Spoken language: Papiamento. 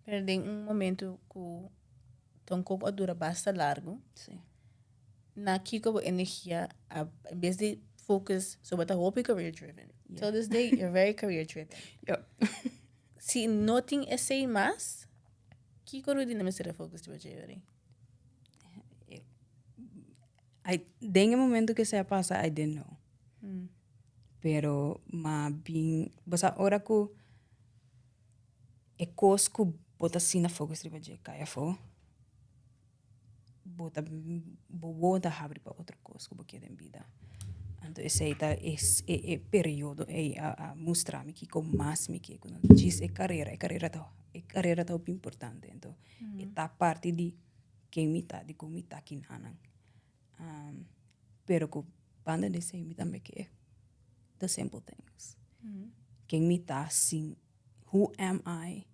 Pero den un momento ku Tonkoko a dura basta largo, na kiko bo energia a, en bes di focus, so bo ta hopi career driven. Till this day, you're very career driven. Si no tin esei mas, kiko Rudina mester a focus riba dje ori? Den e momento ku esei a pasa, I didn't know. Pero m'a bin, bo sa ora ku e kos ku bo ta asina focus riba dje kai afó, bo ta bo wowo ta habri pa otro kos ku bo kier den bida. Anto esei ta e e periodo ei a mustra mi kiko mas mi kier ku no djis e karera, e karera ta e karera ta hopi importante anto e ta parti di ken mi ta, di kon mi ta kinanan. Pero ku banda di esei mi tambe ke the simple things. Ken mi ta sin, who am I?